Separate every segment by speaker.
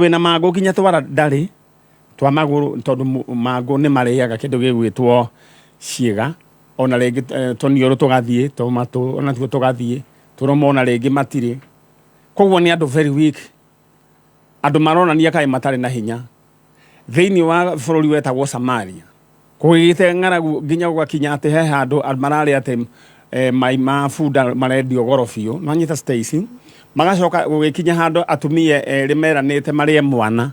Speaker 1: Wĩna mangũ nginya twara ndarĩ twa magũrũ, tondũ mangũ nĩ marĩaga kĩndũ gĩgwĩtwo ciĩga, ona rĩngĩ tũniũrũ tũgathiĩ, tũmatũ onatuo tũgathiĩ, tũromo ona rĩngĩ matirĩ. Koguo nĩ andũ very weak, andũ maronania kaĩ matarĩ na hinya. Thĩinĩ wa bũrũri wetagwo Samaria, kũgĩte ng'aragu nginya gũgakinya atĩ he handũ mararĩ atĩ mai ma bunda marendio goro biũ. Nĩwanyita, Stacy? Magacoka gũgĩkinya handũ atumia erĩ meranĩte marĩe mwana,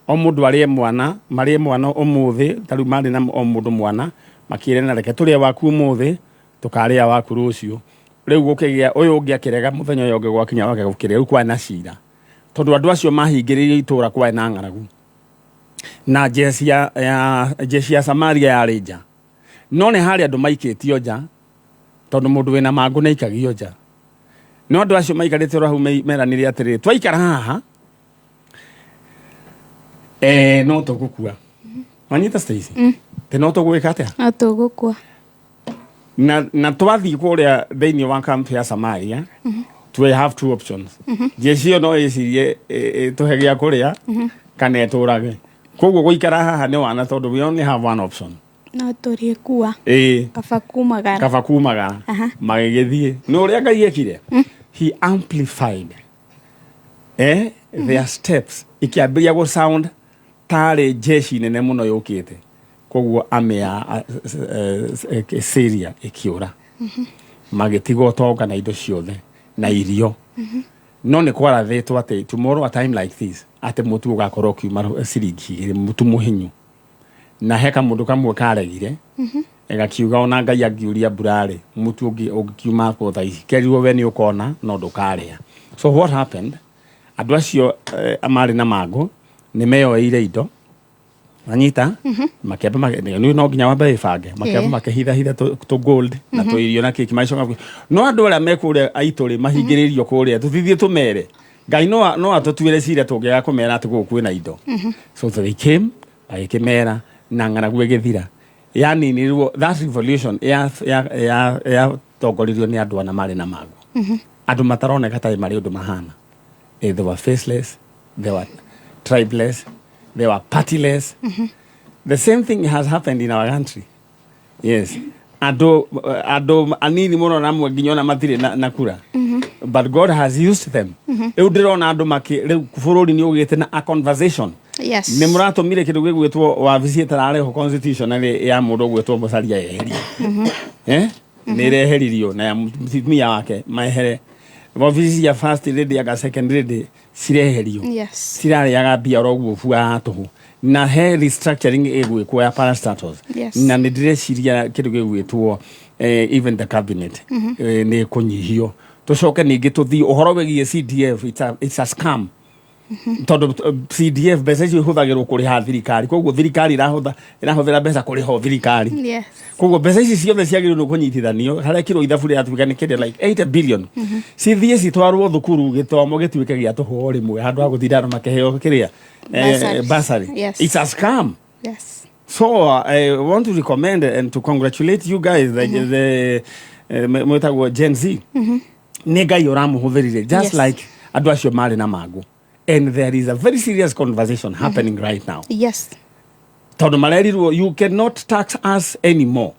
Speaker 1: o mũndũ arĩe mwana, marĩe mwana ũmũthĩ. Ta rĩu marĩ na o mũndũ mwana, makĩrana, "Reke tũrĩe waku ũmũthĩ, tũkarĩa waku rũciũ." Rĩu gũkĩgĩa ũyũ ũngĩ akĩrega, mũthenya ũyũ ũngĩ gwakinya wake gũkĩrĩa. Rĩu kwarĩ na cira, tondũ andũ acio mahingĩrĩirio itũra, kwarĩ na ng'aragu na jeshi ya Samaria yarĩ nja. No nĩ harĩ andũ maikĩtio nja, tondũ mũndũ wĩna mangũ nĩ aikagio nja. No andũ acio maikarĩte oro hau meranire atĩrĩrĩ, "Twaikara haha no tũgũkua." Wanyita, Stacy? Tĩ no tũgwĩka atĩa?
Speaker 2: No tũgũkua.
Speaker 1: Na twathiĩ kũrĩa thĩinĩ wa camp ya Samaria, we have two options. Jeshi ĩyo no ĩcirie tũhe gĩa kũrĩa kana ĩtũrage. Koguo gũikara haha nĩ wana, tondũ we only have one option.
Speaker 2: No tũrĩkua.
Speaker 1: Ĩĩ.
Speaker 2: Kaba kumagara.
Speaker 1: Kaba kumagara. Magĩgĩthiĩ, nĩ ũrĩa Ngai ekire, he amplified their steps, ikĩambĩrĩria gũ sound tarĩ jeshi nene mũno yũkĩte. Koguo army ya Syria ĩkĩũra, magĩtiga ũtonga na indo ciothe na irio. No nĩ kwarathĩtwo atĩ tomorrow, a time like this, atĩ mũtu ũgakorwo ũkiuma ciringi 2, mũtu mũhinyu. Na he kamũndũ kamwe karegire, gakiuga ona Ngai angiuria mbura-rĩ, mũtu ũngĩkiuma kũ thaa ici? Kerirwo, "We nĩ ũkona, no ndũkarĩa." So what happened, andũ acio marĩ na mangũ nĩ meyoeire indo, anyita makĩamba nĩ no nginya wambe wĩbange, makĩamba makĩhithahitha tũ gold na tũ irio na kĩki, magĩcoka. No andũ arĩa me kũrĩa aitũ rĩ, mahingĩrĩirio kũrĩa, tũtithie tũmere Ngai no atũtuĩre cira tũngĩaga kũmera atĩ gũkũ kwĩna indo. So they came, magĩkĩmera, na ng'aragu ĩgĩthira. Yaninirwo. That revolution yatongoririo nĩ andũ ana marĩ na mangũ, andũ mataroneka tarĩ marĩ ũndũ mahana. They were faceless, they were tribeless, they were partyless. The same thing has happened in our country. Yes, andũ anini mũno na amwe nginya ona matirĩ na kura, but God has used them. Rĩu ndĩrona andũ makĩ rĩu bũrũri nĩ ũgĩte na a conversation. Nĩ mũratũmire kĩndũ gĩgwĩtwo wabici ĩtararĩho constitutionally ya mũndũ ũgwĩtwo Musalia yeherio. Nĩ ĩreheririo na ya mũtumia wake maehere. Wabici cia first lady anga second lady cireherio. Cirarĩaga mbia oro ũguo bua tũhũ. Na he restructuring ĩgwĩkwo ya parastatals. Na nĩ ndĩreciria kĩndũ gĩgwĩtwo even the cabinet nĩ kũnyihio. Tũcoke ningĩ tũthiĩ ũhoro wĩgiĩ CDF. It's a scam, tondũ CDF mbeca icio ihũthagĩrwo kũrĩha thirikari. Koguo thirikari ĩrahũthĩra mbeca kũrĩha o thirikari. Koguo mbeca ici ciothe ciagĩrĩirwo nĩ kũnyitithanio, harekirwo ithabu rĩratuĩka nĩ kĩndũ like 80 billion, cithiĩ citwarwo thukuru, gĩthomo gĩtuĩke gĩa tũhũ o rĩmwe, handũ ha gũtinda andũ makĩheo kĩrĩa
Speaker 2: Bursaries.
Speaker 1: Bursary. It's a scam. So I want to recommend and to congratulate you guys, the mwĩtagwo Gen Z. Nĩ Ngai ũramũhũthĩrire, just like andũ acio marĩ na mangũ. And there is a very serious conversation happening right now, tondũ marerirwo, "You cannot tax us anymore.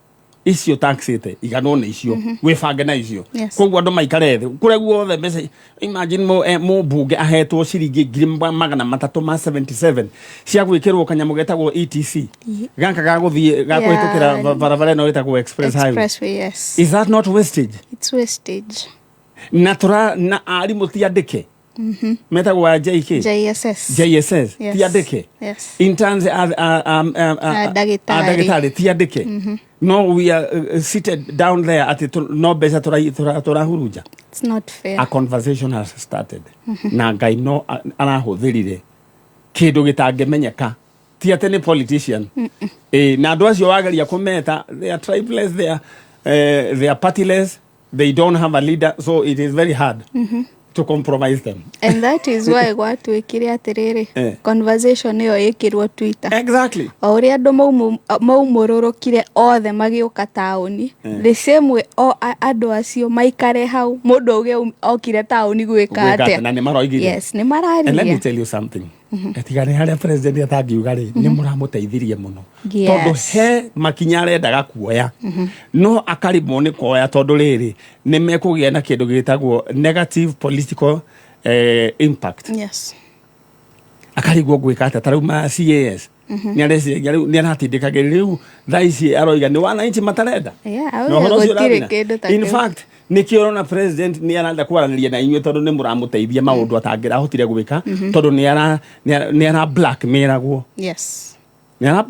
Speaker 1: Icio taxĩte iganwo nĩ icio, wĩbange na icio." Koguo andũ maikare thĩ kũrĩa guothe mbeca. Imagine mũmbunge ahetwo ciringi 377,000 cia gwĩkĩrwo kanyamũ getagwo ETC, gaka ga gũthiĩ ga kũhĩtũkĩra barabara ĩno ĩtagwo express highway.
Speaker 2: Expressway, yes.
Speaker 1: Is that not wastage?
Speaker 2: It's wastage.
Speaker 1: Na tũra na arimũ ti andĩke metagwo a JK
Speaker 2: JSS.
Speaker 1: JSS.
Speaker 2: Yes.
Speaker 1: Ti andĩke. Interns a
Speaker 2: A ndagĩtarĩ.
Speaker 1: a ndagĩtarĩ ti andĩke. No we are seated down there atĩ no mbeca tũrahurunja.
Speaker 2: It's not fair.
Speaker 1: A conversation has started, na Ngai no arahũthĩrire kĩndũ gĩtangĩmenyeka, ti atĩ nĩ politician. Ĩ, na andũ acio wageria kũmeta, they are tribeless, they are partyless, they don't have a leader, so it is very hard. to compromise them.
Speaker 2: And that is why gwatuĩkire atĩrĩrĩ,
Speaker 1: Eh.
Speaker 2: conversation ĩyo ĩkĩrwo Twitter. O ũrĩa andũ maumũrũrũkire othe magĩũka taũni, the same way o andũ acio maikare hau, mũndũ auge okire taũni gwĩka
Speaker 1: Gwĩka
Speaker 2: atĩa.
Speaker 1: atĩa, na nĩ maroigire.
Speaker 2: Yes, nĩ
Speaker 1: And let me
Speaker 2: mararirie.
Speaker 1: tell you something. Tiga nĩ harĩa president atangiuga rĩ, nĩ mũramũteithirie mũno.
Speaker 2: Yes.
Speaker 1: Tondũ he makinya arendaga kuoya, no akarimwo nĩ kuoya tondũ rĩrĩ nĩ mekũgĩa na kĩndũ gĩtagwo negative political impact. Akarigwo gwĩka atĩa, ta rĩu ma CAS nĩ areciria rĩu nĩ aratindĩkagĩrĩria rĩu thaa ici aroiga nĩ wananchi matarenda.
Speaker 2: Yeah,
Speaker 1: Na
Speaker 2: auge
Speaker 1: ũhoro ũcio
Speaker 2: gũtirĩ
Speaker 1: ũrathira.
Speaker 2: kĩndũ ta
Speaker 1: In
Speaker 2: kĩu.
Speaker 1: fact, nĩkĩo ũrona president nĩ arenda kwaranĩria na inyuĩ tondũ nĩ mũramũteithia maũndũ atangĩrahotire gwĩka tondũ nĩ ara blackmailagwo. Nĩ ara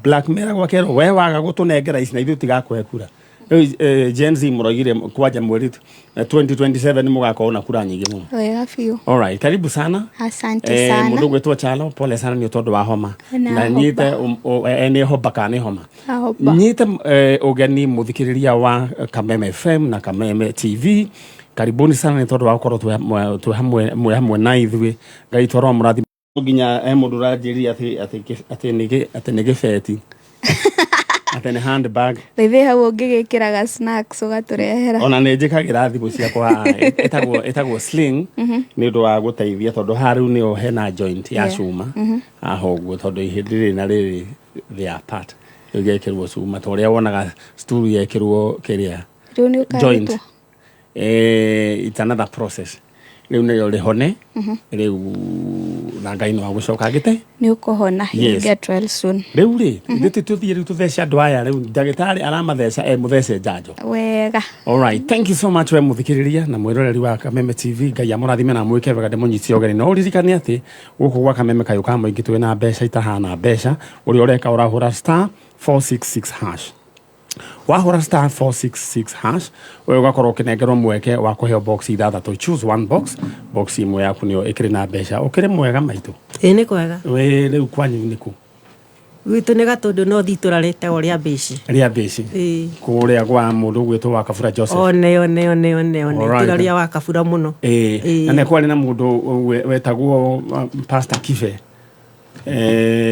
Speaker 1: blackmailagwo akerwo we waga gũtũnengera ici na ithuĩ tigakũhe kura. Rĩu Gen Z mũroigire kwanja mweri 2027 mũgakorwo na kura nyingĩ mũno.
Speaker 2: Wega biũ.
Speaker 1: Alright, karibu sana.
Speaker 2: Asante
Speaker 1: Eh,
Speaker 2: sana.
Speaker 1: mũndũ gwĩtwo Chalo, pole sana nĩ tondũ wa homa.
Speaker 2: Na
Speaker 1: Na
Speaker 2: homa.
Speaker 1: nyite nĩ homba kana nĩ homa?
Speaker 2: Ahomba.
Speaker 1: Nyite ũgeni mũthikĩrĩria wa Kameme FM na Kameme TV. Karibuni sana nĩ tondũ wa gũkorwo twĩ hamwe mwĩ hamwe na ithuĩ. Ngai twarwo mũrathime. Nginya he mũndũ ũranjĩrire atĩ nĩ gĩbeti, atĩ nĩ handbag.
Speaker 2: Rĩthĩ hau ũngĩgĩkĩraga snacks ũgatũrehera.
Speaker 1: Ona nä njä kagä ra thimå ciakwa haha, ĩtagwo sling nä ũndũ wa gũteithia tondũ haha rĩu nĩho hena joint ya cuma haha ũguo, tondũ ihĩndĩ rĩrĩ na rĩrĩ they are part, rĩu igekĩrwo cuma ta ũrĩa wonaga stool yekĩrwo kĩrĩa
Speaker 2: Rĩu nĩ
Speaker 1: joint.
Speaker 2: ũkarutwo.
Speaker 1: It's another process, rĩu nĩrĩo rĩhone rĩu na Ngai no agũcoka ngĩte.
Speaker 2: Nĩ ũkũhona. You'll get well soon.
Speaker 1: Rĩu rĩ ithuĩ tũthiĩ rĩu tũthece andũ aya, rĩu ndagĩtarĩ aramatheca e mũthece njanjo.
Speaker 2: Wega.
Speaker 1: Alright, thank you so much we muthikiriria na mwiroreri wa Kameme TV. Ngai amũrathime na amwĩke wega, ndĩmũnyitie ũgeni. No ũririkane atĩ gũkũ gwa Kameme kayũ ka mũingĩ twĩna mbeca itahana mbeca. Ũrĩa ũreka, ũrahũra *466#. Wahũra *466# ũyũ ũgakorwo ũkĩnengerwo mweke wa kũheo box ithathatũ. Choose one box, box ĩmwe yaku nĩyo ĩkĩrĩ na mbeca. Ũkĩrĩ mwega maitũ?
Speaker 3: Ĩ, nĩ kwega.
Speaker 1: Wĩ rĩu kwanyu nĩkũ?
Speaker 3: Gwitũ nĩ Gatũndũ, no thi itũra rĩtagwo rĩa Mbĩci.
Speaker 1: Rĩa Mbĩci?
Speaker 3: Ĩĩ.
Speaker 1: Kũrĩa gwa mũndũ ũgwĩtwo wa Kabura Joseph?
Speaker 3: One one one one one. Itũra rĩa wa Kabura mũno.
Speaker 1: Ĩĩ.
Speaker 3: Ĩĩ.
Speaker 1: Na nĩ kwarĩ na mũndũ wetagwo Pastor Kibe,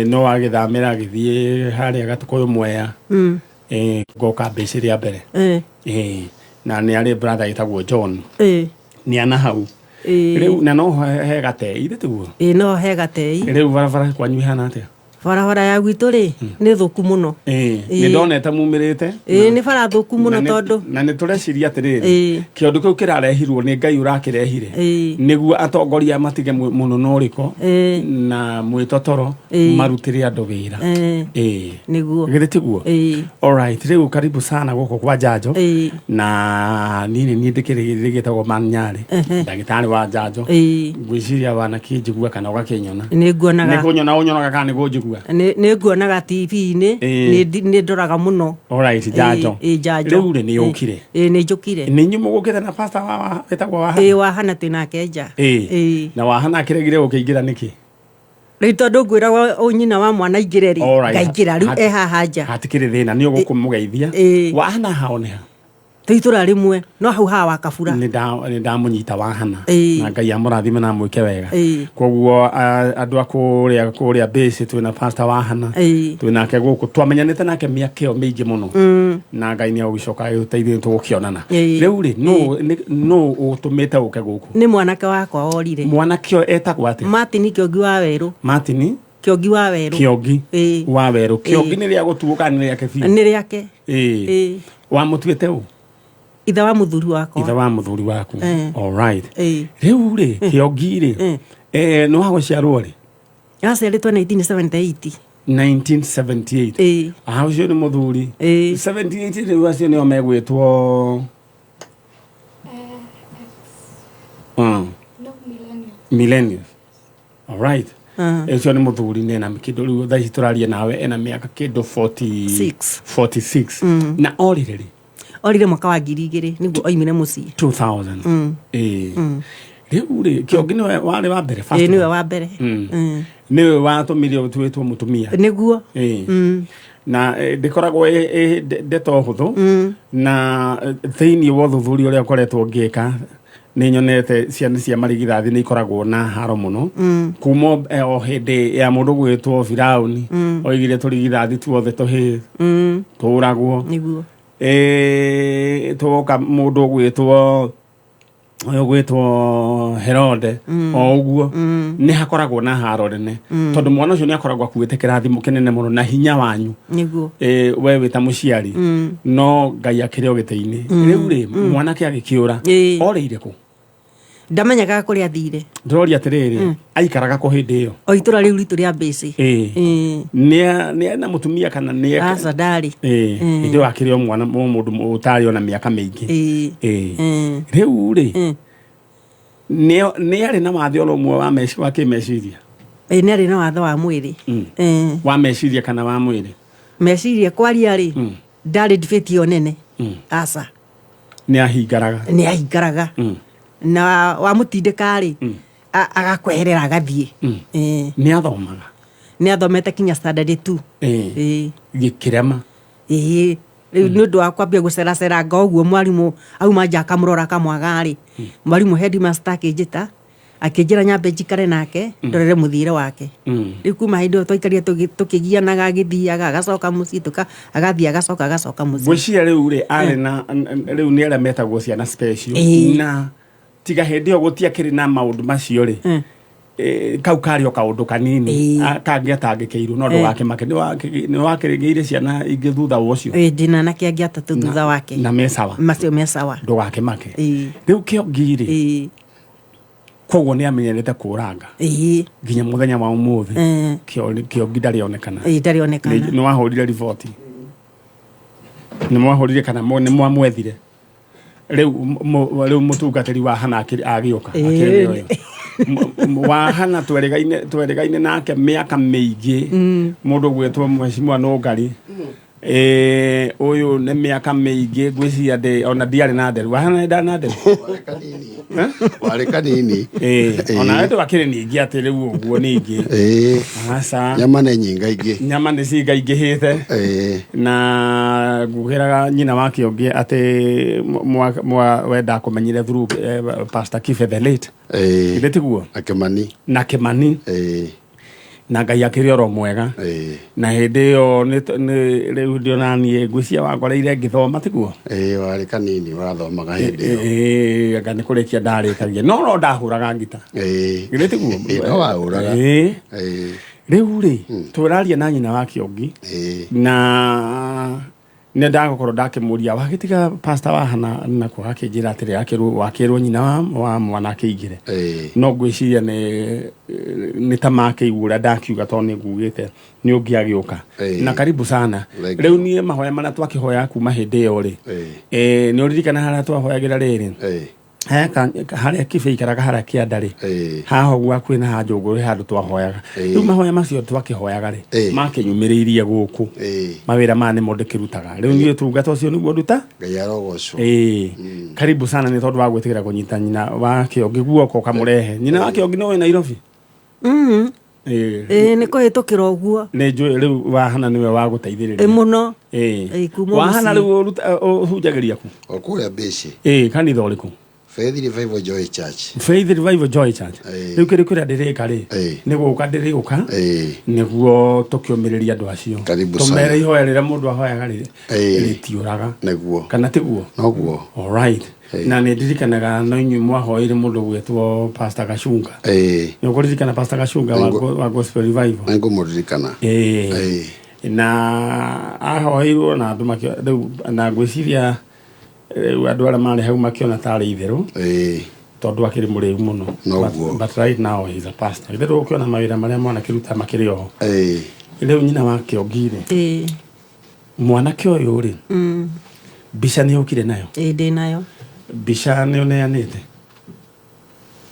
Speaker 1: no agĩthamĩra agĩthiĩ harĩa Gatũkũyũ Mwea. Ngoka Mbĩci rĩa mbere. Ĩĩ, na nĩ arĩ brother ĩtagwo John. Nĩ ana hau. Rĩu na no he gatei ithe tiguo?
Speaker 3: Ĩĩ, no he gatei.
Speaker 1: Rĩu barabara kwanyu ihana atĩa?
Speaker 3: Barabara ya gwitũ rĩ nĩ thũku mũno.
Speaker 1: Ĩĩ, nĩ ndonete mumĩrĩte.
Speaker 3: Ĩĩ, nĩ bara thũku mũno.
Speaker 1: Na
Speaker 3: Tondũ
Speaker 1: na nĩ tũreciria atĩrĩrĩ, kĩũndũ kĩu kĩrarehirwo nĩ Ngai ũrakĩrehire nĩguo atongoria matige mũno na ũrĩko na mwĩtotoro, marutĩre andũ wĩra. Ĩĩ.
Speaker 3: Nĩguo.
Speaker 1: Githĩ tiguo?
Speaker 3: Ĩĩ.
Speaker 1: Alright, rĩu karibu sana gũkũ kwa njanjo. Na niĩ nĩ niĩ ndĩkĩrĩ gĩtagwo Manyarĩ, ndagĩtarĩ wa njanjo. Ngwĩciria wanakĩnjigua kana ũgakĩnyona.
Speaker 3: Nĩ nguonaga.
Speaker 1: Nĩ kũnyona ũnyonaga kana nĩ kũnjigua?
Speaker 3: Nĩ nguonaga TV-inĩ. Nĩ ndoraga mũno.
Speaker 1: Alright, njanjo.
Speaker 3: Ĩĩ, njanjo.
Speaker 1: Rĩu rĩ nĩ ũkire?
Speaker 3: Ĩĩ, nĩ njũkire.
Speaker 1: Nĩ inyuĩ mũgũkĩte na pastor wa wĩtagwo wa?
Speaker 3: Ĩĩ, wahana twĩ nake nja.
Speaker 1: Ĩĩ. Na wahana akĩregire gũkĩingĩra nĩkĩ?
Speaker 3: Rĩu tondũ ngwĩragwo ũ nyina wa mwana aingĩre rĩ, ngaingĩra rĩu. E haha nja.
Speaker 1: Hatikĩrĩ thĩna, nĩ ũgũkũmũgeithia.
Speaker 3: Ĩĩ.
Speaker 1: Wahana hao nĩ ha?
Speaker 3: Twĩ itũra rĩmwe, no hau haha wa Kabura.
Speaker 1: Nĩ ndamũnyita wahana. Na Ngai amũrathime na amwĩke wega. Koguo andũ a kũrĩa Mbĩci, twĩna pastor wahana. Twĩ nake gũkũ, twamenyanĩte nake mĩaka ĩyo mĩingĩ mũno na Ngai nĩ agũgĩcoka agĩtũteithia tũgũkĩonana. Rĩu rĩ nũ ũtũmĩte ũke gũkũ?
Speaker 3: Nĩ mwanake wakwa worire.
Speaker 1: Mwanake ũyũ etagwo atĩa?
Speaker 3: Martin Kĩongi wa Werũ.
Speaker 1: Martin
Speaker 3: Kĩongi wa Werũ.
Speaker 1: Kĩongi
Speaker 3: Ĩĩ.
Speaker 1: wa Werũ. Kĩongi nĩ rĩa gũtuo kana nĩ rĩake biũ?
Speaker 3: Nĩ rĩake.
Speaker 1: Ĩĩ.
Speaker 3: Ĩĩ.
Speaker 1: Wamũtuĩte ũ?
Speaker 3: Ithe wa mũthuri wakwa.
Speaker 1: Ithe wa mũthuri waku. Alright.
Speaker 3: Ĩĩ.
Speaker 1: Rĩu rĩ Kĩongi rĩ, nĩ wa gũciarwo rĩ?
Speaker 3: Aciarĩtwo 1978.
Speaker 1: 1978?
Speaker 3: Ĩĩ.
Speaker 1: Ah, ũcio nĩ mũthuri.
Speaker 3: Ĩĩ.
Speaker 1: 78, rĩu acio nĩo megwĩtwo millennials. Alright. Ũcio nĩ mũthuri nena kĩndũ rĩu thaa ici tũraria nawe ena mĩaka kĩndũ 40
Speaker 3: Six.
Speaker 1: 46. Na orire rĩ?
Speaker 3: Orire mwaka wa 2000 nĩguo oimire mũciĩ.
Speaker 1: 2000. Ĩĩ, rĩu rĩ Kĩongi nĩwe warĩ wa mbere, first
Speaker 3: Ĩĩ, nĩwe
Speaker 1: born?
Speaker 3: wa mbere.
Speaker 1: Nĩwe watũmire ũtuĩtwo mũtumia?
Speaker 3: Nĩguo.
Speaker 1: Ĩĩ. Na ndĩkoragwo ĩ ndeto hũthũ na thĩinĩ wa ũthuthuria ũrĩa ũkoretwo ngĩka Nĩ nyonete ciana cia marigithathi nĩ ikoragwo na haro mũno kuma o hĩndĩ ya mũndũ gwĩtwo Firauni oigire tũrigithathi tuothe tũhĩ tũragwo.
Speaker 3: Nĩguo.
Speaker 1: Twoka mũndũ ũgwĩtwo ũyũ gwĩtwo Herode, o ũguo nĩ hakoragwo na haro nene tondũ mwana ũcio nĩ akoragwo akuĩte kĩrathimo kĩnene mũno na hinya wanyu. We wĩ ta mũciari, no Ngai akĩrĩ o gĩtĩ-inĩ rĩu rĩ, mwanake agĩkĩũra. Orĩire kũ?
Speaker 3: Ndamenyekaga kũrĩa athire.
Speaker 1: Ndĩroria atĩrĩrĩ, aikaraga kũ hĩndĩ ĩyo?
Speaker 3: O itũra rĩu ritũ rĩa Mbĩcĩ.
Speaker 1: Nĩ na mũtumia kana nĩ
Speaker 3: Aca, ndarĩ.
Speaker 1: Hĩndĩ ĩyo akĩrĩ o mwana, o mũndũ ũtarĩ ona mĩaka mĩingĩ. Rĩu rĩ, nĩ arĩ na wathe oro ũmwe wa kĩmeciria?
Speaker 3: Ĩĩ, nĩ arĩ na watho wa mwĩrĩ.
Speaker 1: Wa meciria kana wa mwĩrĩ?
Speaker 3: Meciria. Kwaria rĩ, ndarĩ debate ĩyo nene. Aca.
Speaker 1: Nĩ ahingaraga?
Speaker 3: Nĩ ahingaraga. Na wamũtindĩka rĩ, agakweherera agathiĩ.
Speaker 1: Nĩ athomaga?
Speaker 3: Nĩ athomete kinya standard 2.
Speaker 1: Gĩkĩrema?
Speaker 3: Ĩĩ, rĩu nĩ ũndũ wa kwambia gũceraceranga ũguo, mwarimũ auma nja akamũrora akamwaga rĩ, mwarimũ headmaster akĩnjĩta, akĩnjĩra nyambe njikare nake ndorere mũthiĩre wake. Rĩu kuma hĩndĩ ĩyo twaikarire tũkĩgianaga, agĩthiaga agacoka mũciĩ, agathiĩ agacoka, agacoka mũciĩ.
Speaker 1: Ngwĩciria rĩu rĩ, arĩ na rĩu nĩ arĩa metagwo ciana special. Na tiga hĩndĩ ĩyo gũtiakĩrĩ na maũndũ macio rĩ, kau karĩ o kaũndũ kanini kangĩatangĩkĩirwo, no ndũgakĩmake, nĩ wakĩrĩgĩire ciana ingĩ thutha wa ũcio?
Speaker 3: Ĩĩ, ndĩna anake angĩ atatũ thutha wake.
Speaker 1: Na me sawa?
Speaker 3: Macio me sawa.
Speaker 1: Ndũgakĩmake. Rĩu Kĩongi rĩ, koguo nĩ amenyerete kũranga nginya mũthenya wa ũmũthĩ. Kĩongi ndarĩonekana?
Speaker 3: Ĩĩ, ndarĩonekana.
Speaker 1: Nĩ wahũrire riboti? Nĩ mwahũrire kana nĩ mwamwethire? Rĩu rĩu mũtungatĩri wa Hana agĩũka akĩrĩ nĩ ũyũ wa Hana twerĩgaine nake mĩaka mĩingĩ, mũndũ ũgwĩtwo Mheshimiwa Nũngari. Ũyũ nĩ mĩaka mĩingĩ, ngwĩciria ndĩ ona ndiarĩ na nderu. Wahana nĩ ndarĩ na nderu.
Speaker 4: Warĩ kanini. Warĩ kanini.
Speaker 1: Ona we ndwakĩrĩ ningĩ atĩ rĩu ũguo ningĩ. Aca.
Speaker 4: Nyama nĩ nyingaingĩ.
Speaker 1: Nyama nĩ cingaingĩhĩte. Na ngugĩraga nyina wa Kĩongi atĩ we ndakũmenyire through Pastor Kibe the late. Githĩ tiguo?
Speaker 4: Na Kĩmani.
Speaker 1: Na Kĩmani. Na Ngai akĩrĩ oro mwega. Na hĩndĩ ĩyo rĩu ndĩona niĩ ngwĩciria wakoreire ngĩthoma, tiguo?
Speaker 4: Ĩĩ, warĩ kanini, wathomaga hĩndĩ ĩyo.
Speaker 1: Ĩĩ, anga nĩ kũrĩkia ndarĩkagia, no no ndahũraga ngita. Githĩ tiguo?
Speaker 4: Ĩĩ, no wahũraga.
Speaker 1: Rĩu rĩ, tũraria na nyina wa Kĩongi. Na nĩ ndagũkorwo ndakĩmũria wagĩtiga pastor wa Hana nakuo, akĩnjĩra atĩrĩ wakĩrwo nyina wa mwana akĩingĩre. No ngwĩciria nĩ ta makĩigua ũrĩa ndakiuga, tondũ nĩ ngugĩte nĩ ũngĩ agĩũka. Na karibu sana.
Speaker 4: Thank
Speaker 1: Rĩu niĩ mahoya marĩa twakĩhoya kuma hĩndĩ ĩyo rĩ, nĩ ũririkana harĩa twahoyagĩra rĩrĩ? Harĩa Kibe ikaraga harĩa kĩanda rĩ, haha ũguo hakuhĩ na hanjũngũrũ handũ twahoyaga. Rĩu mahoya macio twakĩhoyaga rĩ, makĩnyumĩrĩirie gũkũ. Mawĩra maya nĩmo ndĩkĩrutaga rĩu niĩ, ũtungata ũcio nĩguo nduta.
Speaker 4: Ngai arogocwo.
Speaker 1: Ĩĩ, karibu sana nĩ tondũ wa gwĩtĩkĩra kũnyita nyina wa Kĩongi guoko ũkamũrehe. Nyina wa Kĩongi nĩ wĩ Nairobi? Ĩĩ.
Speaker 3: Ĩĩ, nĩ kũhĩtũkĩra ũguo.
Speaker 1: Nĩ njũĩ rĩu Wahana nĩwe wa gũteithĩrĩria.
Speaker 3: Mũno.
Speaker 1: Ĩĩ.
Speaker 3: Kuma
Speaker 1: Wahana
Speaker 3: mũciĩ.
Speaker 1: rĩu ũhunjagĩria ku?
Speaker 4: O kũrĩa Mbĩcĩ.
Speaker 1: Ĩĩ, kanitha ũrĩkũ?
Speaker 4: Faith Revival Joy Church.
Speaker 1: Faith Revival Joy Church. Rĩu kĩrĩ kũrĩa ndĩrĩka rĩ, nĩ gũka ndĩrĩũka nĩguo tũkĩũmĩrĩrie andũ acio.
Speaker 4: Karibu
Speaker 1: Tũmere
Speaker 4: sana.
Speaker 1: ihoya rĩrĩa mũndũ ahoyaga rĩ, rĩtiũraga.
Speaker 4: Nĩguo.
Speaker 1: Kana tiguo?
Speaker 4: Noguo.
Speaker 1: Alright. Na nĩ ndirikanaga no inyuĩ mwahoeire mũndũ gwĩtwo Pastor Gacunga. Nĩ ũkũririkana Pastor Gacunga wa Gospel Revival?
Speaker 4: Nĩ ngũmũririkana.
Speaker 1: Na ahoeirwo na andũ makĩo rĩu, na ngwĩciria rĩu andũ arĩa marĩ hau makĩona tarĩ itherũ tondũ akĩrĩ mũrĩu mũno.
Speaker 4: Noguo.
Speaker 1: But right now he is a pastor. Itherũ ũkĩona mawĩra marĩa mwanakĩruta makĩrĩ oho. Rĩu nyina wa Kĩongi rĩ, mwanake ũyũ rĩ, mbica nĩ ũkire nayo?
Speaker 3: Ĩĩ, ndĩ nayo.
Speaker 1: Mbica nĩ ũneanĩte?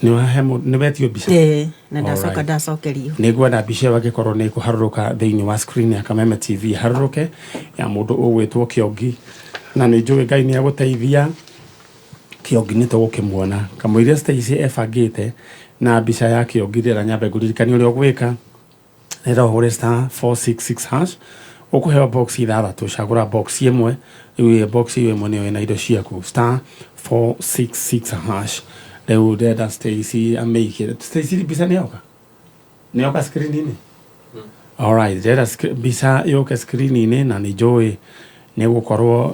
Speaker 1: Nĩ wahe nĩ wetio mbica?
Speaker 3: Ĩĩ, na ndacoka ndacokerio.
Speaker 1: Nĩ ngwenda mbica ĩyo angĩkorwo nĩ ĩkũharũrũka thĩinĩ wa screen ya Kameme TV, harũrũke ya mũndũ ũgwĩtwo Kĩongi, na nĩ njũĩ Ngai nĩ agũteithia. Kĩongi nĩ tũgũkĩmuona kamũiria Stacy ebangĩte na mbica ya Kĩongi. Rĩera nyambe ngũririkanie ũrĩa ũgwĩka. Nĩgetha ũhũre *466#, ũkũheo box ithathatũ, cagũra box ĩmwe. Rĩu ĩ box ĩyo ĩmwe nĩyo ĩna indo ciaku, *466#. Rĩu ndĩrenda Stacy amĩikĩre. Stacy, mbica nĩ yoka, nĩ yoka screen-inĩ? Alright, ndĩrenda mbica yũke screen-inĩ, na nĩ njũĩ nĩ gũkorwo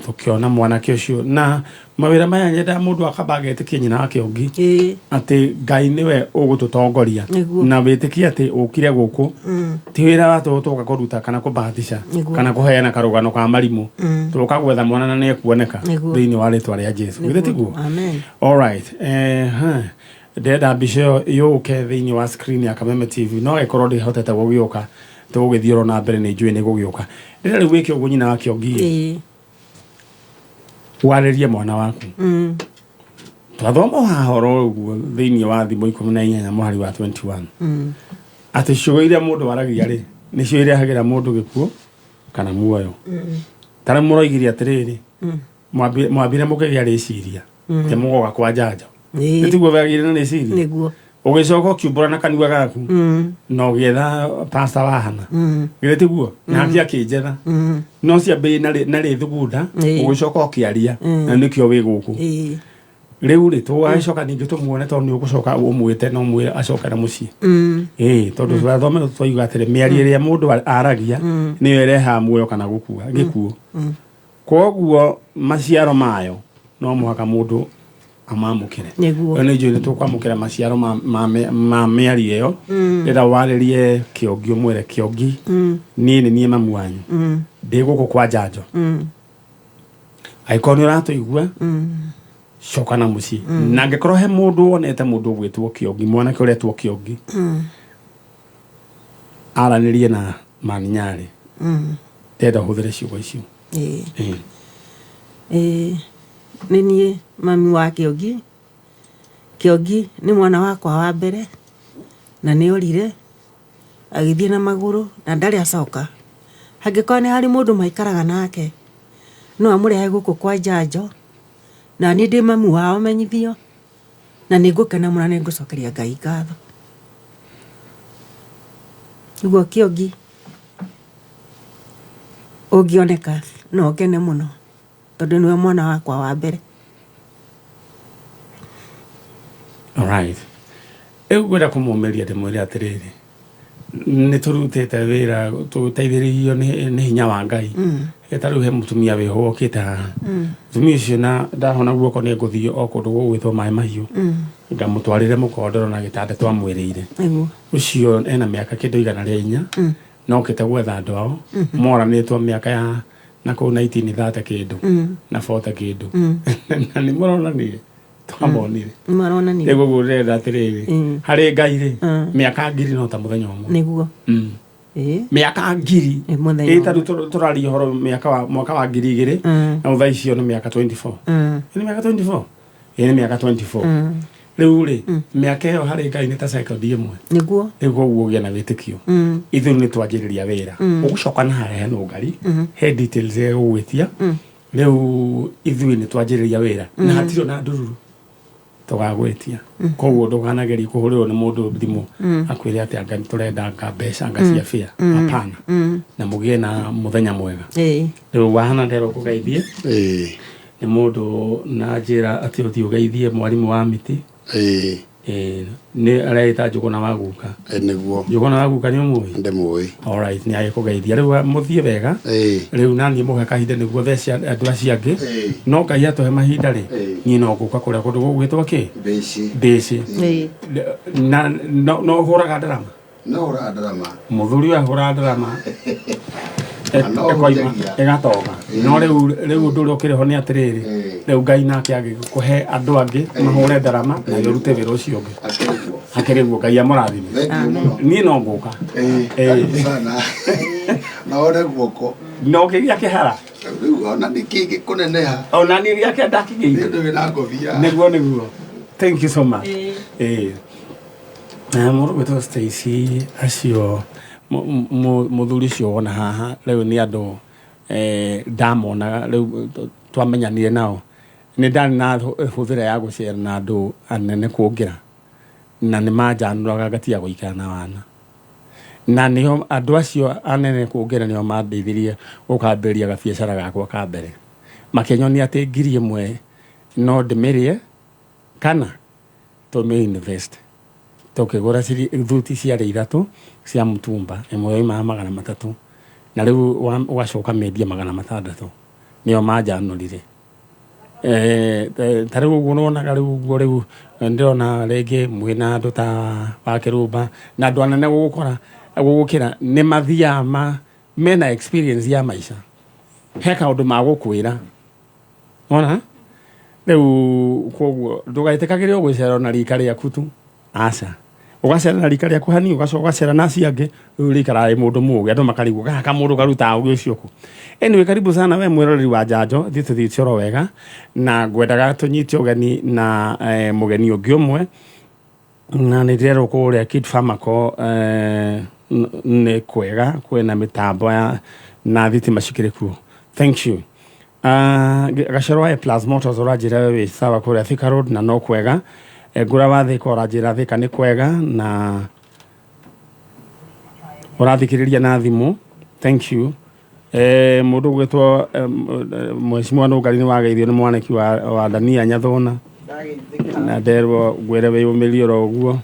Speaker 1: tũkĩona mwanake ũcio na mawĩra maya. Nyendaga mũndũ akamba agetĩkia nyina wa Kĩongi atĩ Ngai nĩwe ũgũtũtongoria. Na wĩtĩkie atĩ ũkire gũkũ ti wĩra wa tũhũ tũka kũruta kana kũbahatisha kana kũheana karũgano ka marimũ. Tũka gwetha mwana na nĩ ekuoneka thĩinĩ wa rĩtwa rĩa Jesu. Githĩ tiguo?
Speaker 3: Amen.
Speaker 1: Alright, ndĩrenda mbica ĩyo yũke thĩinĩ wa screen ya Kameme TV, no ĩkorwo ndĩhotete gũgĩũka, tũgũgĩthiĩ oro na mbere, nĩ njũĩ nĩ gũgĩũka. Ndĩrenda rĩu wĩke ũguo, nyina wa Kĩongi, warĩrie mwana waku. Twathoma o haha oro ũguo thĩinĩ wa Thimo 18 mũhari wa 21 atĩ ciugo iria mũndũ waragia rĩ, nĩcio irehagĩra mũndũ gĩkuũ kana muoyo. Ta rĩu mũroigire atĩrĩrĩ, mwambire mũkĩgĩa rĩciria atĩ mũgoka kwa njanjo. Nĩ tiguo wagĩire na rĩciria?
Speaker 3: Nĩguo.
Speaker 1: Ũgĩcoka ũkiumbũra na kanua gaku na ũgĩetha pasta wa hana. Githĩ tiguo? Nake akĩnjetha. No ciambĩrĩirie na rĩthugunda. Ũgĩcoka ũkĩaria na nĩkĩo wĩ gũkũ. Rĩu rĩ, tũgagĩcoka ningĩ tũmuone, tondũ nĩ ũgũcoka ũmwĩte na ũmwĩre acoke na mũciĩ. Ĩĩ, tondũ twathome twauga atĩrĩ, mĩario ĩrĩa mũndũ aragia nĩyo ĩrehaga muoyo kana gũkua gĩkuũ. Koguo maciaro mayo no mũhaka mũndũ amamũkĩre. Ĩyo nĩ njũĩ nĩ tũkwamũkĩra maciaro ma mĩario ĩyo. Rĩra warĩrie Kĩongi, ũmwĩre, "Kĩongi, niĩ nĩ niĩ mamu wanyu, ndĩ gũkũ kwa njanjo. Angĩkorwo nĩ ũratũigua, coka na mũciĩ." Na angĩkorwo he mũndũ wonete mũndũ ũgwĩtwo Kĩongi, mwanake ũretwo Kĩongi, aranĩrie na Maninyarĩ. Ndĩrenda ũhũthĩre ciugo icio.
Speaker 3: Ĩĩ, nĩ niĩ mami wa Kĩongi. Kĩongi nĩ mwana wakwa wa mbere na nĩ orire agĩthiĩ na magũrũ na ndarĩ acoka. Hangĩkorwo nĩ harĩ mũndũ maikaraga nake, no amũrehe gũkũ kwa njanjo, na niĩ ndĩ mamu wao menyithio, na nĩ ngũkena mũno na nĩ ngũcokeria Ngai ngatho. Ũguo Kĩongi ũngĩoneka no ngene mũno, tondũ nĩwe mwana wakwa wa mbere.
Speaker 1: Alright. Rĩu ngwenda kũmũmĩria, ndĩmwĩre atĩrĩrĩ, nĩ tũrutĩte wĩra tũteithĩrĩirio nĩ hinya wa Ngai. Ta rĩu he mũtumia wĩho wokĩte haha. Mũtumia ũcio na ndahona guoko, nĩ ngũthiĩ o kũndũ gũgwĩtwo Maĩ Mahiũ, ngamũtwarĩre mũkondoro na gĩtanda twamwĩrĩire. Ũcio ena mĩaka kĩndũ 104, na okĩte gwetha andũ ao moranĩtwo mĩaka ya na kũu 1930 kĩndũ na 40 kĩndũ, na nĩ mũronanire, twamonire.
Speaker 3: Nĩ maronanire.
Speaker 1: Rĩu ũguo ndĩrenda atĩrĩrĩ, harĩ Ngai rĩ, mĩaka 1000 no ta mũthenya ũmwe. Mĩaka 1000
Speaker 3: Nĩ mũthenya
Speaker 1: ĩ ta rĩu tũraria ũhoro mĩaka wa mwaka wa 2000, na thaa icio nĩ mĩaka 24. Nĩ mĩaka 24, ĩ nĩ mĩaka 24. Rĩu rĩ, mĩaka ĩyo harĩ Ngai nĩ ta sekondi ĩmwe. Rĩu koguo ũgĩe na wĩtĩkio. Ithuĩ nĩ twanjĩrĩria wĩra, ũgũcoka na harĩa he nũngari, he details ĩgũgwĩtia. Rĩu ithuĩ nĩ twanjĩrĩria wĩra na hatirĩ na ndururu tũgagwĩtia. Koguo ndũkanagerie kũhũrĩrwo nĩ mũndũ thimũ akwĩre atĩ anga tũrenda anga mbeca anga cia bĩa. Hapana. Na mũgĩe na mũthenya mwega. Rĩu wahana nderwo kũgeithie. Nĩ mũndũ na njĩra atĩ ũthiĩ ũgeithie mwarimũ wa mĩtĩ. Nĩ areĩta Njũgũna wa Guka.
Speaker 4: Nĩguo.
Speaker 1: Njũgũna wa Guka nĩ ũmũĩ?
Speaker 4: Ndĩmũĩ.
Speaker 1: Alright, nĩ agĩkũgeithia. Rĩu mũthiĩ wega. Rĩu naniĩ mũhe kahinda nĩguo thece andũ acio angĩ. No Ngai atũhe mahinda rĩ, niĩ no ngũka kũrĩa kũndũ gũgwĩtwo kĩ?
Speaker 4: Mbĩci.
Speaker 1: Mbĩci. Na no ũhũraga ndarama?
Speaker 4: No ũraga ndarama.
Speaker 1: Mũthuri ũyũ ahũraga ndarama
Speaker 4: Na no
Speaker 1: ĩkoima
Speaker 4: hunjagia.
Speaker 1: ĩgatoga. No rĩu ũndũ ũrĩa ũkĩrĩ ho nĩ atĩrĩrĩ, rĩu Ngai nake agĩkũhe andũ angĩ mahũre ndarama na ũrute wĩra ũcio ũngĩ.
Speaker 4: Akĩrĩ guo.
Speaker 1: Hakĩrĩ guo, Ngai amũrathime.
Speaker 4: Thank you mũno.
Speaker 1: Niĩ no ngũka.
Speaker 4: Karibu sana na one guoko.
Speaker 1: No kĩgĩa kĩhara.
Speaker 4: Rĩu ona nĩ kĩngĩ kũneneha.
Speaker 1: Ona niĩ gĩake
Speaker 4: Nĩ
Speaker 1: ndakĩgĩire.
Speaker 4: ũndũ wĩna ngobia.
Speaker 1: Nĩguo, thank you so much. Na mũndũ gwĩtwo Stacy, acio mũthuri ũcio wona haha rĩu nĩ andũ ndamonaga. Rĩu twamenyanire nao, nĩ ndarĩ na hũthĩra ya gũcera na andũ anene kũngĩra, na nĩ manjanũraga ngatiga gũikara na wana, na nĩo andũ acio anene kũngĩra nĩo mandeithirie gũkambĩrĩria gabiacara gakwa ka mbere, makĩnyonia atĩ 1000 no ndĩmĩrĩe. Kana tũmĩ invest. Tũkĩgũra thuti ciarĩ ithatũ cia mũtumba, ĩmwe yoimaga 300, na rĩu ũgacoka mĩendia 600. Nĩo manjanũrire. Ta rĩu ũguo nĩwonaga rĩu ũguo rĩu ndĩrona rĩngĩ mwĩna andũ ta wa Kĩrũmba na andũ anene gũgũkora gũgũkĩra, nĩ mathiaga mena experience ya maica, he kaũndũ magũkwĩra ona rĩu. Koguo ndũgetĩkagĩre gwĩcera na rika rĩaku tu, aca, ũgacera na rika rĩaku hanini, ũgacoka ũgacera na acio angĩ. Rĩu rĩikaraga wĩ mũndũ mũũgĩ, andũ makarigwo gaka kamũndũ karutaga ũgĩ ũcio kũ. Anyway, karibu sana we mwĩroreri wa Njanjo, thiĩ tũthiĩte oro wega na ngwendaga tũnyite ũgeni na mũgeni ũngĩ ũmwe, na nĩ ndĩrerwo kũrĩa Kid Pharmaco nĩ kwega, kwĩna mĩtambo ya na thitima cikĩrĩ kuo. Thank you. Gacero wa A Plus Motors ũranjĩra we wĩ sawa kũrĩa Thika Road na no kwega. Ngũra wa Thika ũranjĩra Thika nĩ kwega na ũrathikĩrĩria na thimũ, thank you. Mũndũ ũgwĩtwo Mheshimiwa Nũngari nĩ wageithio nĩ mwaniki wa Dania Nyathũna na nderwo ngwĩre wĩyũmĩrie oro ũguo.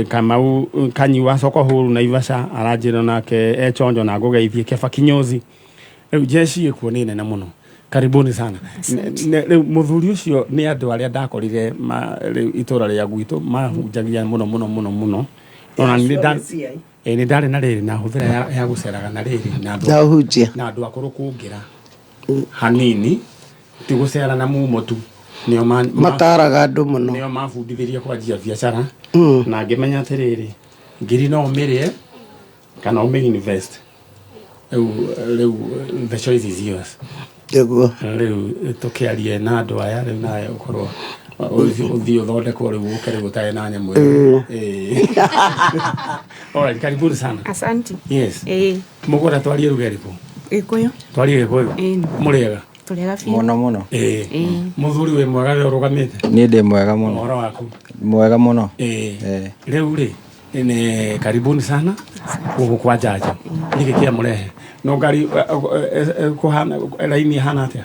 Speaker 1: Kamau Kanyi wa soko huru Naivasha aranjĩra nake e chonjo na ngũgeithie. Keba Kinyozi, rĩu jeshi ĩkuo nĩ nene mũno, karibuni sana. Rĩu mũthuri ũcio nĩ andũ arĩa ndakorire rĩu itũra rĩa gwitũ mahunjagia mũno mũno mũno mũno, ona nĩ ndarĩ na rĩrĩ na hũthĩra ya gũceraga na rĩrĩ na andũ
Speaker 5: Ndahunjia.
Speaker 1: Na andũ akũrũ kũngĩra hanini, ti gũcera na mumo tu, nĩo
Speaker 5: Mataraga andũ mũno.
Speaker 1: Nĩo mabundithirie kwanjia biacara na ngĩmenya atĩrĩrĩ, ngiri no ũmĩrĩe kana ũmĩ invest. Rĩu the choice is yours.
Speaker 5: Nĩguo.
Speaker 1: Rĩu tũkĩarie na andũ aya rĩu, nawe ũkorwo ũthiĩ ũthondekwo rĩu, ũke rĩu ũtarĩ na nyamũ ĩyo. Alright, karibuni sana.
Speaker 6: Asante.
Speaker 1: Yes. Mũgũra twarie ruga ĩrĩkũ?
Speaker 6: Gĩkũyũ.
Speaker 1: Twarie Gĩkũyũ.
Speaker 6: Ĩĩ.
Speaker 1: Mũrĩega?
Speaker 6: Tũrĩega biũ.
Speaker 7: Mũno mũno.
Speaker 1: Mũthuri wĩ mwega we ũrũgamĩte?
Speaker 7: Niĩ ndĩ mwega mũno.
Speaker 1: Ũhoro waku?
Speaker 7: Mwega mũno.
Speaker 1: Rĩu rĩ, nĩ karibuni sana gũkũ kwa Njanjo. Nĩkĩ kĩamũrehe no ngari kũhana raini ĩhana atĩa?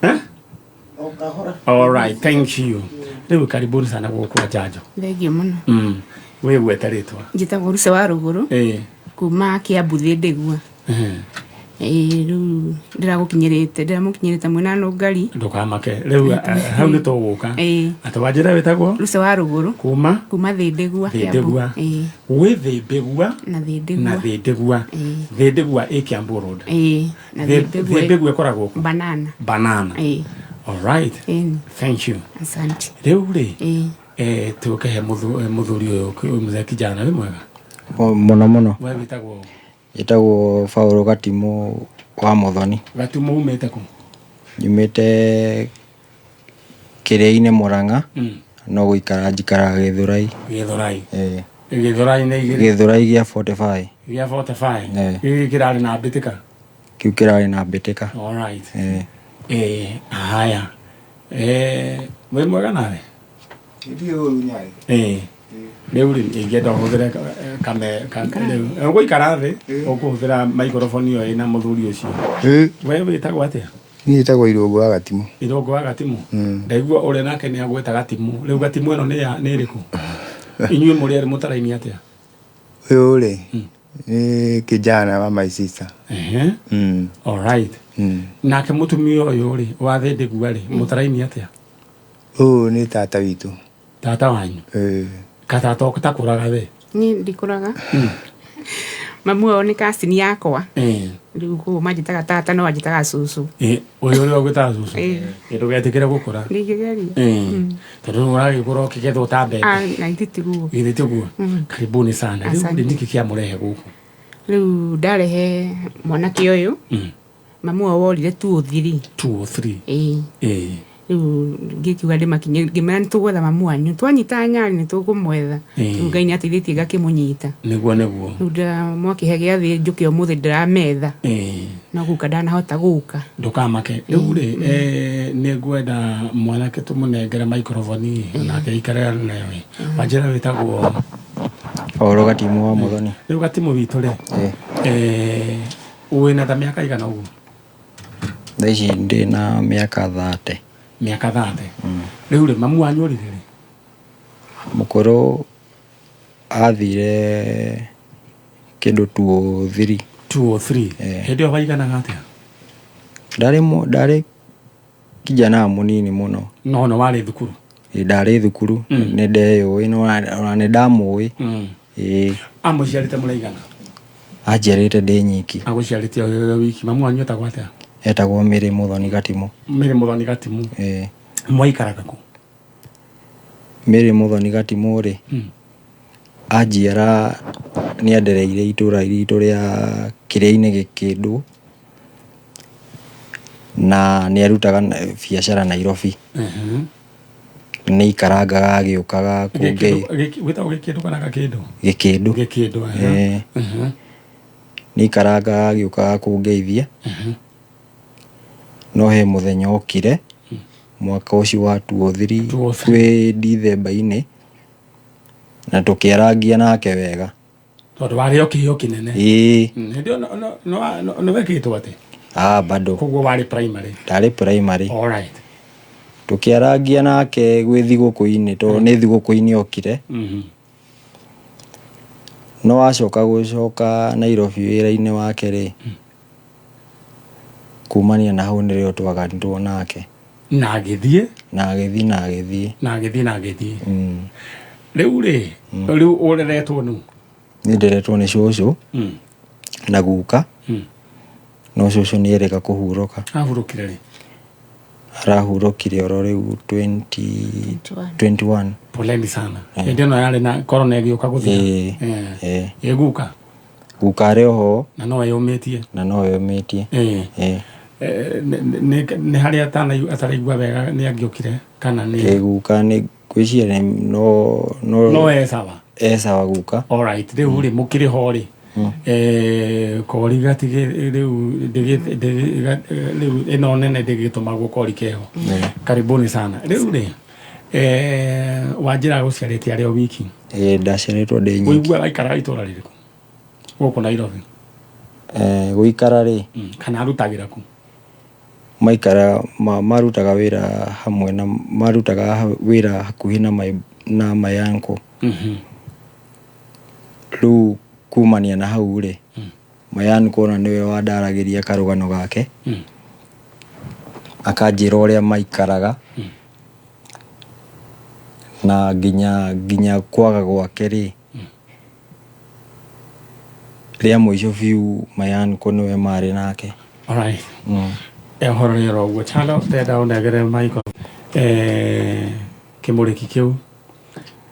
Speaker 1: Eh? All right, thank you. Rĩu karibuni sana gũkũ kwa Njanjo.
Speaker 6: Thengiũ mũno.
Speaker 1: Wĩgwete rĩtwa.
Speaker 6: Njĩtagwo Ruce wa Rũgũrũ kuma Kĩambu Thĩndĩgua. Ĩĩ, rĩu ndĩramũkinyĩrĩte mwĩna Nũngari.
Speaker 1: Ndũkamake rĩu, hau nĩ tũgũka. Atĩ wanjĩra wĩtagwo?
Speaker 6: Ruce wa Rũgũrũ.
Speaker 1: Kuma?
Speaker 6: Kuma Thĩndĩgua, Kĩambu.
Speaker 1: Thĩndĩgua.
Speaker 6: Ĩĩ.
Speaker 1: Gwĩ Thĩmbĩgua
Speaker 6: na
Speaker 1: na
Speaker 6: Thĩndĩgua.
Speaker 1: Thĩndĩgua. Thĩndĩgua ĩ Kiambu Road?
Speaker 6: Ĩĩ, na Thĩndĩgua.
Speaker 1: Thĩmbĩgua ĩkoragwo kũ?
Speaker 6: Banana.
Speaker 1: Banana.
Speaker 6: Ĩĩ.
Speaker 1: All right.
Speaker 6: Ĩĩ.
Speaker 1: Thank you.
Speaker 6: Asante.
Speaker 1: Rĩu rĩ,
Speaker 6: Ĩĩ.
Speaker 1: Tũkĩhe mũthuri ũyũ, mzee kijana, wĩ mwega?
Speaker 7: Mũno mũno.
Speaker 1: We wĩtagwo?
Speaker 7: Njĩtagwo Paũlũ Gatimũ wa Mũthoni.
Speaker 1: Gatimũ, umĩte kũ?
Speaker 7: Nyumĩte Kĩrĩa-inĩ Mũrang'a, no gũikara njikaraga Gĩthũrai.
Speaker 1: Gĩthũrai?
Speaker 7: Ĩĩ.
Speaker 1: Gĩthũrai nĩ igĩrĩ.
Speaker 7: Gĩthũrai gĩa 45.
Speaker 1: Gĩa 45?
Speaker 7: Ĩĩ.
Speaker 1: Gĩkĩ kĩrarĩ na mbĩtĩka?
Speaker 7: Kĩu kĩrarĩ na mbĩtĩka.
Speaker 1: All right.
Speaker 7: Ĩĩ.
Speaker 1: Haya, wĩ mwega nawe?
Speaker 4: Ndiĩ ũru nyarĩ.
Speaker 1: Rĩu rĩ, ingĩenda ũhũthĩre kame rĩu ũgũikara thĩ, ũkũhũthĩra microphone ĩyo ĩna mũthuri ũcio. We wĩtagwo atĩa?
Speaker 4: Niĩ njĩtagwo Irũngũ wa Gatimũ.
Speaker 1: Irũngũ wa Gatimũ. Ndaigua ũrĩa nake nĩ agweta Gatimũ. Rĩu Gatimũ ĩno nĩ ya nĩ ĩrĩkũ? Inyuĩ mũrĩ erĩ mũtaraini atĩa?
Speaker 4: Ũyũ rĩ nĩ kijana wa my sister.
Speaker 1: All right. Nake mũtumia ũyũ rĩ wa Thĩndĩgua rĩ, mũtaraini atĩa?
Speaker 4: Ũyũ nĩ tata witũ.
Speaker 1: Tata wanyu?
Speaker 4: Ĩĩ.
Speaker 1: Katata ũtakũraga we?
Speaker 6: Niĩ ndikũraga. Mamu wao nĩ cousin yakwa. Rĩu koguo manjĩtaga tata no anjĩtaga cũcũ.
Speaker 1: Ũyũ ũrĩa ũgwĩtaga cũcũ?
Speaker 6: Ĩĩ.
Speaker 1: Ndũgetĩkĩre gũkũra.
Speaker 6: Ndingĩgeria.
Speaker 1: Tondũ rĩu ũragĩkũra ũkĩgethwo ta mbembe.
Speaker 6: Ah, na ithe tiguo.
Speaker 1: Githĩ tiguo? Karibuni sana. Rĩu
Speaker 6: Asante.
Speaker 1: rĩ, nĩkĩ kĩamũrehe gũkũ?
Speaker 6: Rĩu ndarehe mwanake ũyũ. Mamu wao worire 203.
Speaker 1: 203?
Speaker 6: Ĩĩ. Rĩu ngĩkiuga ndĩmakinyie, ngĩmera nĩ tũgwetha mamu wanyu, twanyita nyarĩ nĩ tũkũmwetha. Rĩu Ngai nĩ ateithĩtie ngakĩmũnyita.
Speaker 1: Nĩguo.
Speaker 6: Rĩu mwakĩhe gĩathĩ njũke ũmũthĩ, ndĩrametha. No gũka ndanahota gũka.
Speaker 1: Ndũkamake. Rĩu rĩ, nĩ ngwenda mwanake tũmũnengere microphone nake aikare nayo. Wanjĩra wĩtagwo?
Speaker 7: Paũlũ Gatimũ wa Mũthoni.
Speaker 1: Rĩu Gatimũ witũ rĩ, wĩna ta mĩaka igana ũguo?
Speaker 7: Thaa ici ndĩ na mĩaka 30.
Speaker 1: Mĩaka 30. Rĩu rĩ, mamu wanyu orire rĩ?
Speaker 7: Mũkũrũ athire kĩndũ 203.
Speaker 1: 203? Hĩndĩ ĩyo waiganaga atĩa?
Speaker 7: Ndarĩ kijana mũnini mũno.
Speaker 1: No nĩ warĩ thukuru?
Speaker 7: Ĩ, ndarĩ thukuru. Nĩ ndeyũĩ ona nĩ ndamũĩ. Ĩĩ.
Speaker 1: Amũciarĩte mũraigana?
Speaker 7: Anjiarĩte ndĩ nyiki.
Speaker 1: Agũciarĩte o wiki. Mamu wanyu etagwo atĩa?
Speaker 7: Etagwo Mĩrĩ Mũthoni Gatimũ.
Speaker 1: Mĩrĩ Mũthoni Gatimũ.
Speaker 7: Ĩĩ.
Speaker 1: Mwaikaraga kũ?
Speaker 7: Mĩrĩ Mũthoni Gatimũ rĩ, anjiara nĩ andereire itũra ritũ rĩa Kĩrĩa-inĩ Gĩkĩndũ, na nĩ arutaga biacara Nairobi. Nĩ aikarangaga agĩũkaga kũngĩ.
Speaker 1: Gwĩtagwo Gĩkĩndũ kana Gakĩndũ?
Speaker 7: Gĩkĩndũ.
Speaker 1: Gĩkĩndũ.
Speaker 7: Ĩĩ. Nĩ aikarangaga agĩũkaga kũngeithia. No he mũthenya okire mwaka ũcio wa 203 kwĩ Dithemba-inĩ, na tũkĩarangia nake wega.
Speaker 1: Tondũ warĩ o kĩheo kĩnene.
Speaker 7: Ĩĩ.
Speaker 1: Hĩndĩ ĩyo nĩ wekĩtwo atĩ?
Speaker 7: Ah, bado.
Speaker 1: Koguo warĩ primary?
Speaker 7: Ndarĩ primary.
Speaker 1: All right.
Speaker 7: Tũkĩarangia nake gwĩ thigũkũ-inĩ, tondũ nĩ thigũkũ-inĩ okire. No acoka gũcoka Nairobi wĩra-inĩ wake rĩ, kumania na hau nĩrĩo twaganirwo nake.
Speaker 1: Na agĩthiĩ?
Speaker 7: Na agĩthiĩ, na agĩthiĩ.
Speaker 1: Na agĩthiĩ, na agĩthiĩ. Rĩu rĩ, rĩu ũreretwo nũ?
Speaker 7: Niĩ nderetwo nĩ cũcũ na guka. No cũcũ nĩ erĩga kũhurũka.
Speaker 1: Ahurũkire rĩ?
Speaker 7: Arahurũkire oro rĩu 2021.
Speaker 1: Poleni sana. Hĩndĩ ĩno yarĩ na corona ĩgĩũka gũthira.
Speaker 7: Ĩĩ.
Speaker 1: Ĩĩ.
Speaker 7: Ĩĩ.
Speaker 1: Guka?
Speaker 7: Guka arĩ oho.
Speaker 1: Na no eyũmĩtie?
Speaker 7: Na no eyũmĩtie.
Speaker 1: Ĩĩ.
Speaker 7: Ĩĩ.
Speaker 1: Nĩ harĩa ataraigua wega nĩ angĩokire kana nĩ?
Speaker 7: Ĩĩ, guka nĩ ngwĩciria no
Speaker 1: No e sawa.
Speaker 7: E sawa guka.
Speaker 1: All right. Rĩu rĩ, mũkĩrĩ ho rĩ, kori gatigĩ rĩu rĩu ĩno nene ndĩgĩtũmagwo kori keho. Karibuni sana. Rĩu rĩ, Wanjĩra gũciarĩte arĩ o wiki?
Speaker 7: Ĩĩ, ndaciarĩtwo ndĩ nyiki.
Speaker 1: Ũiguaga aikaraga itũra rĩrĩkũ gũkũ Nairobi?
Speaker 7: Gũikara rĩ,
Speaker 1: Kana arutagĩra kũ?
Speaker 7: Maikara marutaga wĩra hamwe na marutaga wĩra hakuhĩ na my uncle. Rĩu kumania na hau rĩ, my uncle ona nĩwe wandaragĩria karũgano gake. Akanjĩra ũrĩa maikaraga. Na nginya kwaga gwake rĩ, rĩa mũico biũ my uncle nĩwe marĩ nake.
Speaker 1: All right. Ũhoro nĩ oro ũguo. Chalo, ndĩrenda ũnengere Michael, kĩmũrĩki kĩu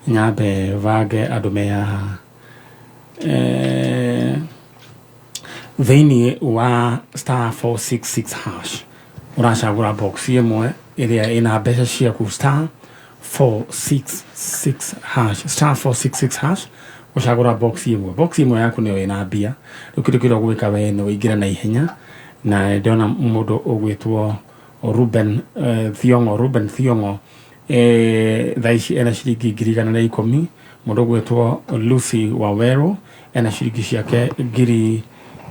Speaker 1: nyambe bange andũ me haha. Thĩinĩ wa *466# ũracagũra box ĩmwe ĩrĩa ĩna mbeca ciaku, *466#, *466# ũcagũra box ĩmwe, box ĩmwe yaku nĩyo ĩna mbia. Rĩu kĩndũ kĩrĩa ũgwĩka we nĩ ũingĩre na ihenya, na ndĩrona mũndũ ũgwĩtwo Ruben Thiong'o, Ruben Thiong'o, thaa ici ena ciringi 110,000. Mũndũ ũgwĩtwo Lucy Waweru ena ciringi ciake ngiri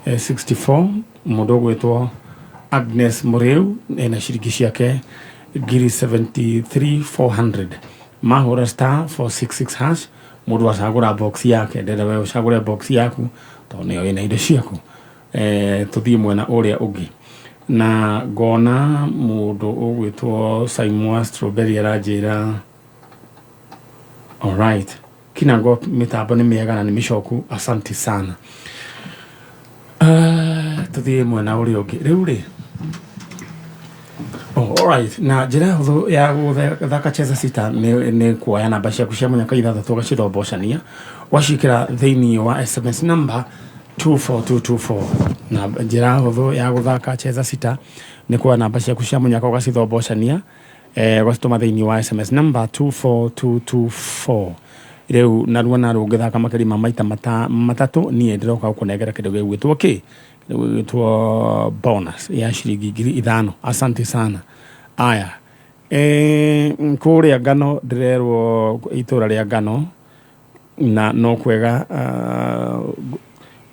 Speaker 1: 64. Mũndũ ũgwĩtwo Agnes Mũrĩu ena ciringi ciake ngiri 73,400. Mahũra *466# mũndũ acagũra box yake. Ndĩrenda we ũcagũre box yaku tondũ nĩyo ĩna indo ciaku. Tũthiĩ mwena ũrĩa ũngĩ na ngona mũndũ ũgwĩtwo Saimwa Strawberry aranjĩra alright, Kinango mĩtambo nĩ mĩega na nĩ mĩcoku, asante sana. Tũthiĩ mwena ũrĩa ũngĩ rĩu rĩ. Oh, alright. Na njĩra hũthũ ya gũthaka Cheza Sita nĩ kuoya namba ciaku cia mũnyaka ithathatũ, ũgacithombocania, ũgaciĩkĩra thĩinĩ wa SMS number 24224. Na njĩra hũthũ ya gũthaka Cheza Sita nĩ kuoya namba ciaku cia mũnyaka, ũgacithombocania, ũgacitũma thĩinĩ wa SMS number 24224. Rĩu narua narua ũngĩthaka makĩria ma maita matatũ, niĩ ndĩroka gũkũnengera kĩndũ gĩgwĩtwo kĩ, kĩndũ gĩgwĩtwo bonus ya ciringi 5,000. Asante sana. Aya, kũrĩa Ngano ndĩrerwo itũra rĩa Ngano na no kwega,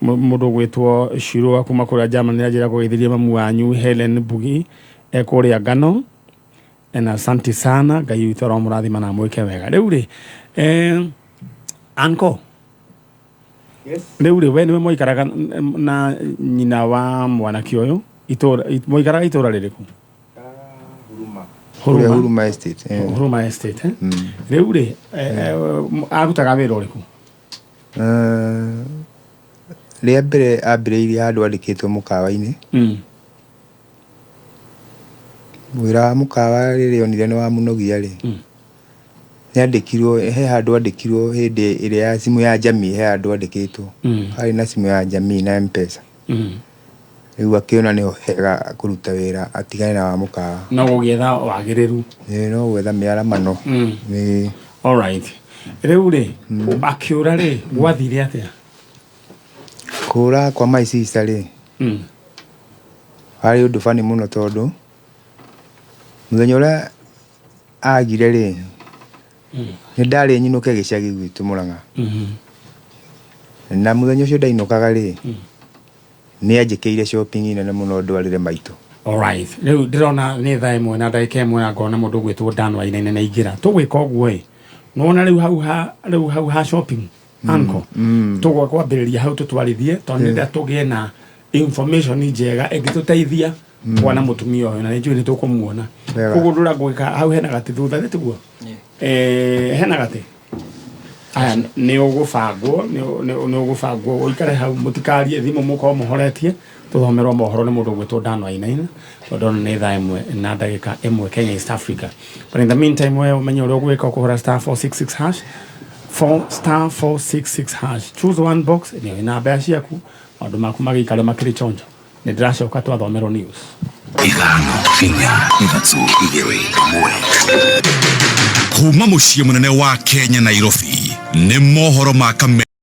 Speaker 1: mũndũ ũgwĩtwo Shirua kuma kũrĩa Germany anjĩra kũgeithĩria mamu wanyu Helen Bugi kũrĩa Ngano. Na asante sana, Ngai witũ aromũrathima na amwĩke wega. Rĩu rĩ, anko.
Speaker 4: Yes.
Speaker 1: Rĩu rĩ, we nĩwe mwaikaraga na nyina wa mwanake ũyũ itũra, mwaikaraga itũra rĩrĩkũ?
Speaker 4: Huruma. Kũrĩa Huruma Estate.
Speaker 1: Huruma Estate, eh? Rĩu rĩ, arutaga wĩra ũrĩkũ?
Speaker 4: Rĩa mbere ambĩrĩirie handũ andĩkĩtwo mũkawa-inĩ. Wĩra wa mũkawa rĩrĩa onire nĩ wamũnogia rĩ, nĩ andĩkirwo, he handũ andĩkirwo hĩndĩ ĩrĩa ya simu ya Jamii, he handũ andĩkĩtwo. Harĩ na simu ya Jamii na M-Pesa. Rĩu akĩona nĩho hega kũruta wĩra atigane na wa mũkawa.
Speaker 1: No gũgĩetha wagĩrĩru.
Speaker 4: Ĩĩ, no gwetha mĩaramano. Ĩĩ.
Speaker 1: Alright. Rĩu rĩ, akĩũra rĩ, gwathire atĩa?
Speaker 4: Kũra kwa my sister rĩ, warĩ ũndũ funny mũno tondũ mũthenya ũrĩa agire rĩ, nĩ ndarĩ nyinũke gĩcagi gwitũ Mũrang'a. Na mũthenya ũcio ndainũkaga rĩ, nĩ anjĩkĩire shopping nene mũno ndwarĩre maitũ.
Speaker 1: Alright. Rĩu ndĩrona nĩ thaa 1 na ndagĩka 1 na ngona mũndũ ũgwĩtwo Dan Wainaina nĩ aingĩra. Tũgwĩka ũguo ĩ, nĩwona rĩu hau ha rĩu hau ha shopping, uncle, tũgwa kwambĩrĩria hau tũtwarithie tondũ nĩndĩrenda tũgĩe na information njega ĩngĩtũteithia kuona mũtumia ũyũ, na nĩ njũĩ nĩ tũkũmuona.
Speaker 4: Wega.
Speaker 1: Koguo ũndũ ũrĩa ngwĩka, hau hena gatĩ thutha, nĩ tiguo? Hena gatĩ aya nĩ ũgũbangwo, nĩ ũgũbangwo ũikare hau, mũtikarie thimũ, mũkorwo mũhoretie tũthomerwo mohoro nĩ mũndũ ũgwĩtwo Dan Wainaina, tondũ ndona nĩ thaa 1 na ndagĩka 1 Kenya East Africa. But in the meantime, we ũmenye ũrĩa ũgwĩka, ũkũhũra *466 hash, 4 *466 hash, choose one box, nĩ na mbeca ciaku, maũndũ maku magĩikare makĩrĩ chonjo. Nĩ ndĩracoka twathomerwo news.
Speaker 8: 5 4 3 2 1. Kuma mũciĩ mũnene wa Kenya, Nairobi, nĩ mohoro ma Kameme.